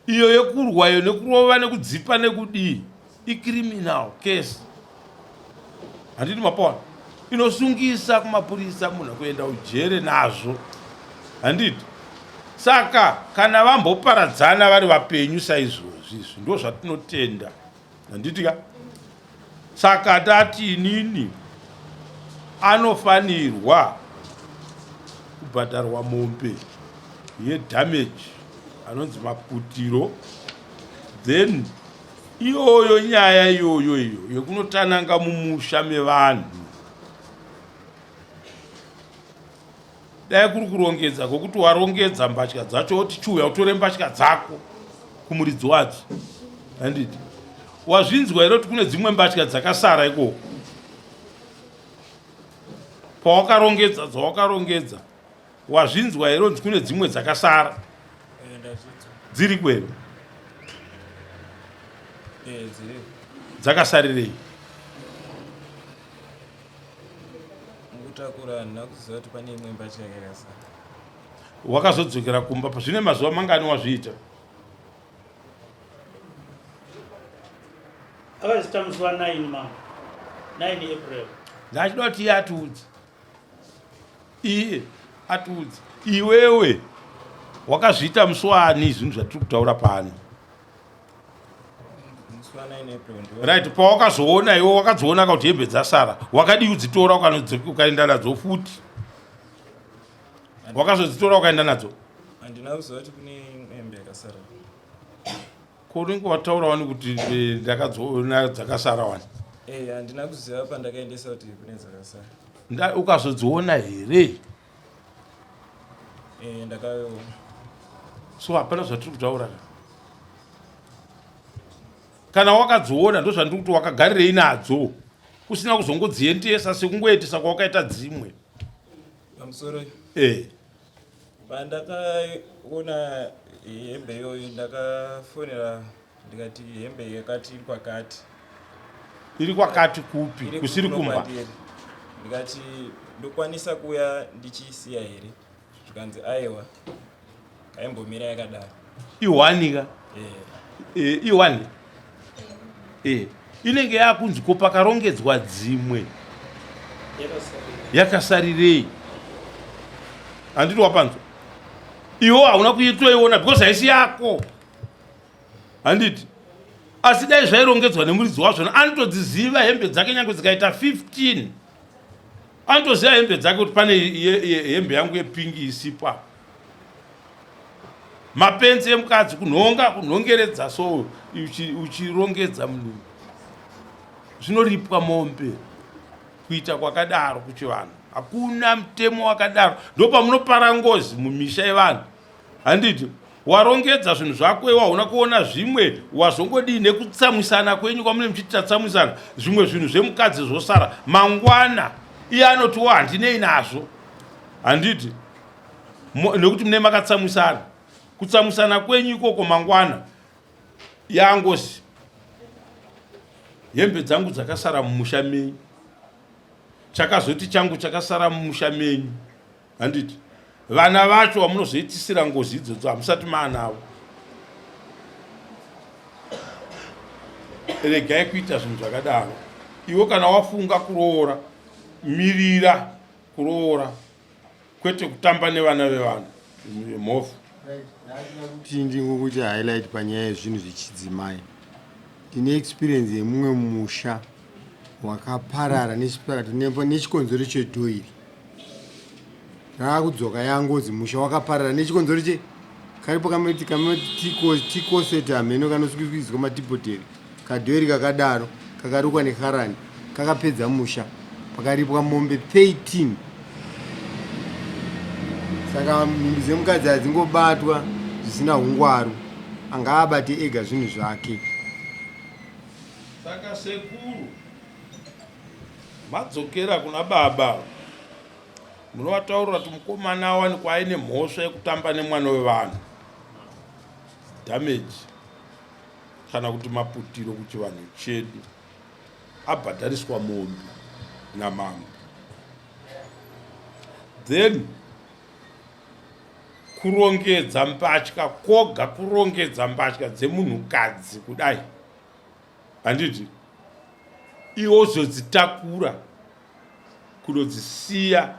Iyo yekurwa iyo nekurova nekudzipa nekudii icriminal case, handiti mapoa? Inosungisa kumapurisa, munhu kuenda ujere nazvo, handiti? Saka kana vamboparadzana vari vapenyu saizvozvi, izvi ndo zvatinotenda, handiti ka? Saka tati inini anofanirwa kubhadharwa mombe yedamage anonzi maputiro, then iyoyo nyaya iyoyo iyo yekunotananga mumusha mevanhu, dai kuri kurongedza kwekuti warongedza mbatya dzacho woti chiuya utore mbatya dzako kumuridzi wadzo, handiti? Wazvinzwa here kuti kune dzimwe mbatya dzakasara ikoko pawakarongedza dzawakarongedza? Wazvinzwa here kuti kune dzimwe dzakasara? Dziri kwero dzakasarirei? Mukutakura handina kuziva kuti pane imwe mbatya yakasara. Wakazodzokera kumba zvine mazuva mangani wazviita? Akazviita musi wa 9 mama. 9 April. Ndachida kuti iye atiudze. Iye atiudze. Iwewe wakazviita musi waani zvinhu zvatiri kutaura pano? Right, pawakazoona iwe wakadziona kuti hembe dzasara, wakadii kudzitora ukaenda nadzo futi? Wakazodzitora ukaenda nadzo? Handina kuziva kuti kune hembe yakasara. Ko unenge wataura wani kuti ndakadziona dzakasara wani? Eh, handina kuziva pandakaendesa kuti kune dzakasara. Ukazodziona here? Eh, ndakaona. So hapana zvatiri kutaura. Kana wakadziona ndozvandiri kuti wakagarirei nadzo usina kuzongodziendesa sekungoendesa kwawakaita dzimwe. Pamusoro. Eh. Pandakaona hembe iyoyo ndakafonera ndikati hembe yakati iri kwakati. Iri kwakati kupi? Kusiri kumba. Ndikati ndokwanisa kuuya ndichiisiya here? Zvikanzi aiwa. Kaimbomira yakadaro. Ihwani ka? Eh. Ihwani. Eh. Inenge yakunzi ko pakarongedzwa dzimwe yakasarirei? Handiti wapanzwa? Iwo hauna kuitoiona because haisi yako. Handiti? Asi dai zvairongedzwa nemuridzi wazvona anotodziziva hembe dzake nyange dzikaita 15. Anotoziva hembe dzake kuti pane hembe yangu yepingi isipo apa. Mapenzi emukadzi kunhonga kunhongeredza so uchirongedza munhu zvinoripwa mombe kuita kwakadaro kuchivanhu hakuna mutemo wakadaro. Ndopamunopara ngozi mumisha yevanhu, handiti? Warongedza zvinhu zvako iwe hauna kuona zvimwe, wazongodii nekutsamwisana kwenyu kwamune muchiti tatsamwisana, zvimwe zvinhu zvemukadzi zvosara mangwana iye anotiwo handinei nazvo, handiti? Nekuti mune makatsamwisana, kutsamwisana kwenyu ikoko mangwana yangozi hembe dzangu dzakasara mumusha menyu, chakazoti changu chakasara mumusha menyu, handiti? Vana vacho vamunozoitisira ngozi idzodzo hamusati maanavo. Regai kuita zvinhu zvakadaro. Iwe kana wafunga kuroora, mirira kuroora kwete kutamba nevana vevanhu mhofu. Kuti ndingokuti highlight panyaya yezvinhu zvechidzimai. Ndine experience yemumwe musha wakaparara nechikonzero chedhoiri. Raakudzoka yangozi musha wakaparara nechikonzero che karipo kamati kamati tikoseti hameno kanoswizwa matipoteri kadhoiri kakadaro kakarukwa neharani kakapedza musha pakaripwa mombe 13 saka nhumbi dzemukadzi hadzingobatwa zvisina ungwaru angaabate ega zvinhu zvake. Saka sekuru Madzokera kuna baba munovataurira kuti mukomana awanikwa aine mhosva yekutamba nemwana wevanhu damage kana kuti maputiro kuchivanhu chedu abhadhariswa mombe namambo then kurongedza mbatya kwoga kurongedza mbatya dzemunhukadzi kudai handiti iwe uzodzitakura kunodzisiya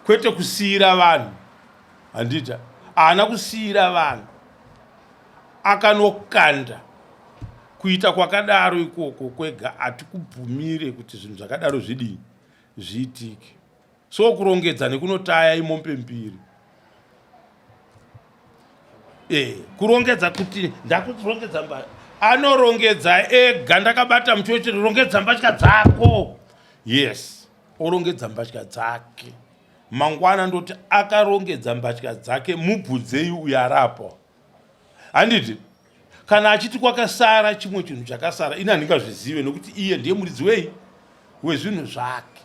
kwete kusiyira vanhu handiti haana kusiyira vanhu akanokanda kuita kwakadaro ikoko kwega hatikubvumire kuti zvinhu zvakadaro zvidii zviitike so kurongedza nekunotaya imombe mbiri eh, kurongedza kuti ndakurongedza mba anorongedza ega ndakabata muchochi rongedza mbatya dzako yes orongedza mbatya dzake mangwana ndoti akarongedza mbatya dzake mubvunzei uyo arapo handiti kana achiti kwakasara chimwe chinhu chakasara ini handingazvizive nokuti iye ndiye muridzi wei wezvinhu zvake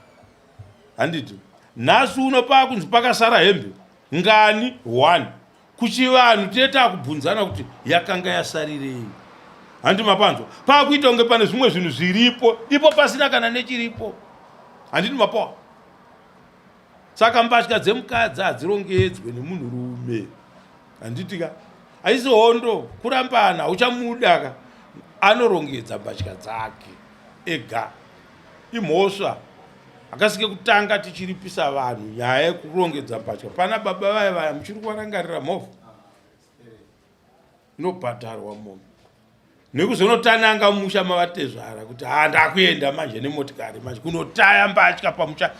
handiti nhasi uno paakunzi pakasara hembe ngani one kuchivanhu tine taakubvunzana kuti yakanga yasarirei handi mapanzwa paakuita kunge pane zvimwe zvinhu zviripo ipo pasina kana nechiripo handiti mapoa saka mbatya dzemukadzi hadzirongedzwe nemunhurume handiti ka haisi hondo kurambana hauchamuda ka anorongedza mbatya dzake ega imhosva akasike kutanga tichiripisa vanhu nyaya yekurongedza mbatya pana baba vaya vaya muchiri kuvarangarira mhovha inobhadharwa mombe nekuzonotananga musha mavatezvara kuti ha ndakuenda manje nemotikari manje kunotaya mbatya pamusha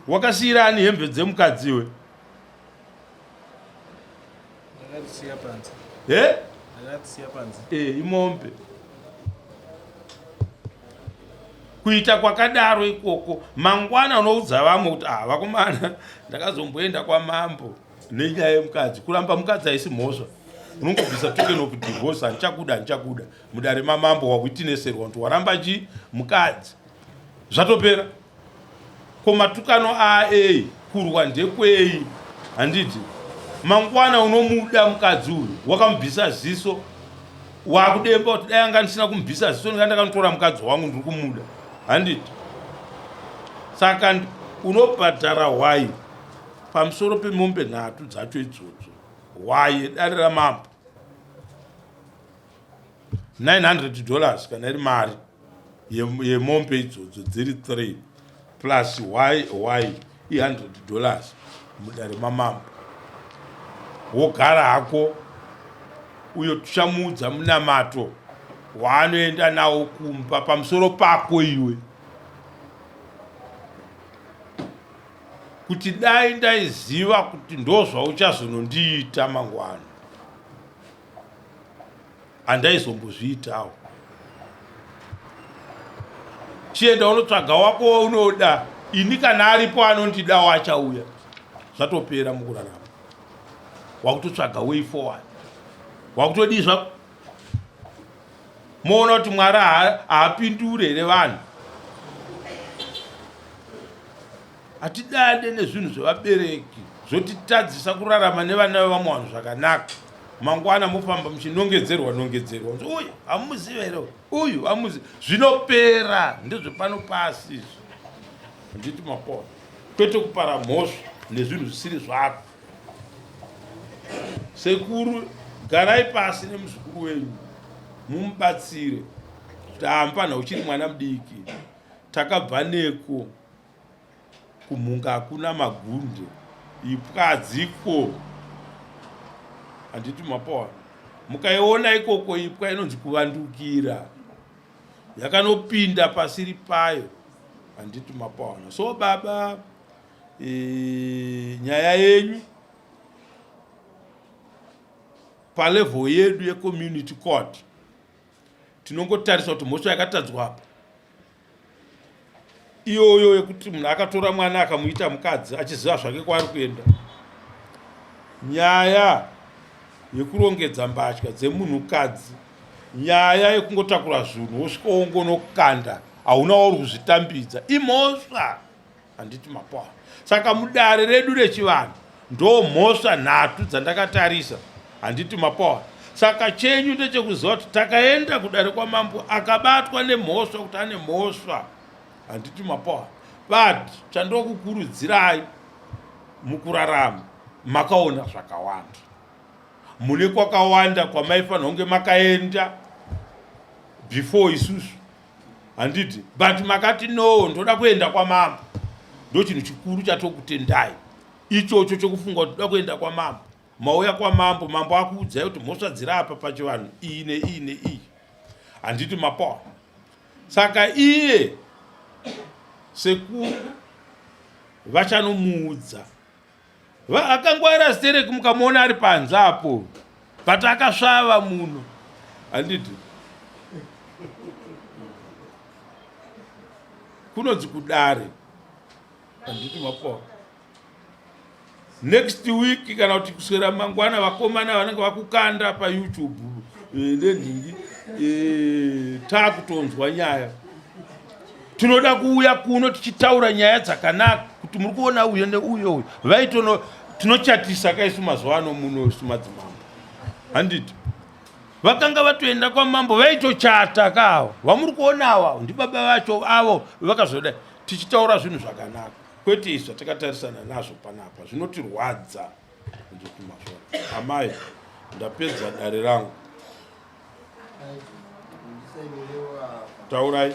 wakasiira ani hembe dzemukadziwe e eh, imombe kuita kwakadaro ikoko mangwana unoudza vamwe kuti ah vakomana ndakazomboenda kwamambo nenyaya yemukadzi kuramba mukadzi haisi mhosva unongobvisa token of divorce handichakuda handichakuda mudare mamambo wakuitineserwa kuti waramba chi mukadzi zvatopera ko matukano aei kurwa ndekwei handiti mangwana unomuda mukadzi uyu wakamubvisa ziso wakudemba kuti dai anga ndisina kumubvisa ziso ndinga ndakanotora mukadzi wangu ndiri kumuda handiti saka unobhadhara hwai pamusoro pemombe nhatu dzacho idzodzo hwai yedare ramambo 900 dollars kana iri mari yemombe idzodzo dziri 3 plus y y i100 dollars mudare mamambo wogara hako uyo tichamuudza munamato waanoenda nawo kumba pamusoro pako iwe kuti dai ndaiziva kuti ndozvauchazonondiita mangwana handaizombozviitawo chienda unotsvaga wako waunoda ini kana aripo anondidawo achauya zvatopera mukurarama wakutotsvaga way forward wakutodii zvako moona kuti mwari haapindure here vanhu Hatidade nezvinhu zvevabereki zvotitadzisa kurarama nevana vevamwe vanhu zvakanaka. Mangwana mofamba muchinongedzerwa nongedzerwa kunzi uyu hamuzive here uyu hamuzive. Zvinopera ndezvepano pasi izvi. Handiti mapona kwete kupara mhosva nezvinhu zvisiri zvako. Sekuru garai pasi nemuzukuru wenyu mumubatsire kuti hampanha uchiri mwana mudiki takabva neko kumhunga hakuna magunde ipwa hadziko handiti mapoa mukaiona ikoko ipwa inonzi kuvandukira yakanopinda pasiri payo handiti mapaona so baba e, nyaya yenyu palevel yedu yecommunity court tinongotarisa kuti mhosva yakatadzwa apa iyoyo yekuti munhu akatora mwana akamuita mukadzi achiziva zvake kwaari kuenda nyaya yekurongedza mbatya dzemunhukadzi nyaya yekungotakura zvinhu wosvika wongonokanda hauna wauri kuzvitambidza imhosva handiti mapoa saka mudare redu rechivanhu ndo mhosva nhatu dzandakatarisa handiti mapoa saka chenyu ndechekuziva kuti takaenda kudare kwamambo akabatwa nemhosva kuti ane mhosva handiti mapoa but chandokukurudzirai mukurarama makaona zvakawanda mune kwakawanda kwamaifanira kunge makaenda before isusu handiti but makati no ndoda kuenda kwamambo ndochinhu chikuru chatokutendai ichocho chokufunga kuti ndoda kuenda kwamambo mauya kwamambo mambo akuudzai kuti mhosva dziri apa pachivanhu iyi neiyi neiyi handiti mapoa saka iye sekuru vachanomuudza Akangwara stereki mukamuona ari panze apo but akasvava muno handiti kunonzi kudare handiti mapoa next week kana kuti kuswera mangwana vakomana vanenge vakukanda payoutube eh, nenhingi eh, takutonzwa nyaya tinoda kuuya kuno tichitaura nyaya dzakanaka kuti muri kuona uyo neuyo uyo vaitono tinochatisa ka isu mazuva ano muno isu madzimambo handiti vakanga vatoenda kwamambo vaitochata kaavo vamuri kuona awa ndibaba vacho avo vakazodai tichitaura zvinhu zvakanaka kwete izvi zvatakatarisana nazvo panapa zvinotirwadza amai ndapedza dare rangu taurai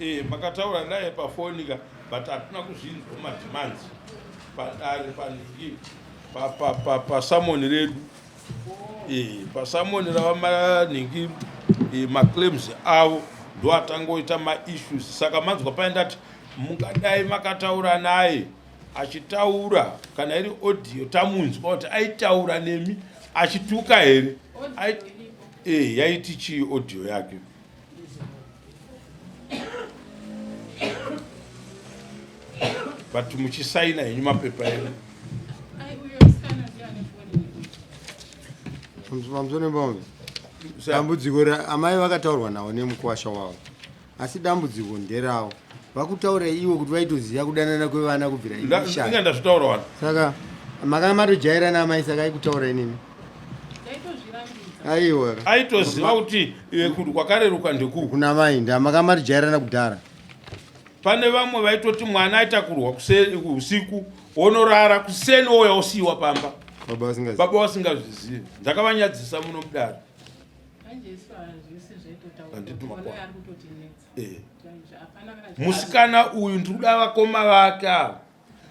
Eh, makataura naye pafoni ka but hatina kuzvinzwa mademands padare panhingi pasamoni redu Eh, pasamoni rava manhingi eh, maclaims avo ndoatangoita maissues saka manzwa paye ndati mungadai makataura naye achitaura kana iri audio tamunzwa kuti aitaura nemi achituka here eh, yaiti chii audio yake but muchisaina henyu mapepa enyu pamusoro nepamwe dambudziko amai vakataurwa navo nemukwasha wavo asi dambudziko nderavo vakutaura ivo kuti vaitoziva kudanana kwevana kubvira inga ndazvitaura wani saka makanga matojairana amai saka aikutaura inini aiwa aitoziva kuti eh, kuti kwakareruka ndekuku kuna mai ndamaka matojairana kudhara pane vamwe vaitoti mwana aitakurwa usiku wonorara kuseni ouya osiyiwa pamba baba vasingazvizivi ndakavanyadzisa muno mudare eh. musikana uyu ndikuda vakoma vake ava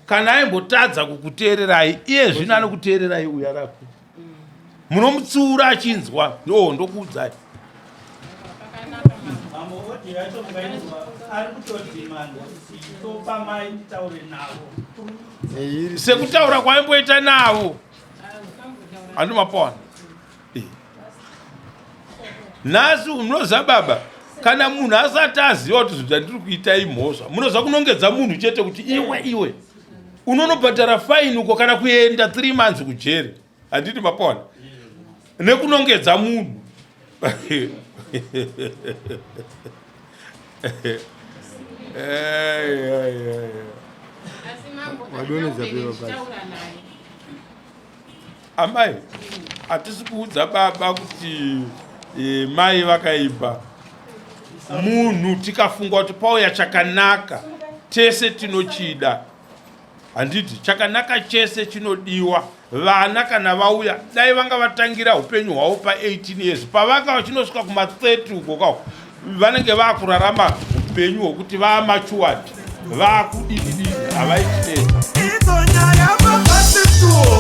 kana aimbotadza kukuteererai iye zvino anokuteererai uyu arako munomutsiura achinzwa ndo ndokuudzai sekutaura kwaimboita navo andimapona Eh. Nhasi munoziva baba, kana munhu asati aziva kuti zvinhu zvandiri kuita imhosva, munoziva kunongedza munhu chete kuti iwe iwe unonobhadhara faini uko kana kuenda 3 months kujeri. Handiti mapona nekunongedza munhu Wadonhedza pepa pasi. Amai, hatisi kuudza baba kuti E, mai vakaibva munhu tikafunga kuti pauya chakanaka tese tinochida handiti chakanaka chese chinodiwa vana kana vauya dai vanga vatangira upenyu hwavo pa18 years pavanga vachinosvika kuma30 uko kako vanenge vakurarama upenyu hwekuti vamachuwadi vakudidididi havaitinetsa Idzo nyaya mabhasi tu.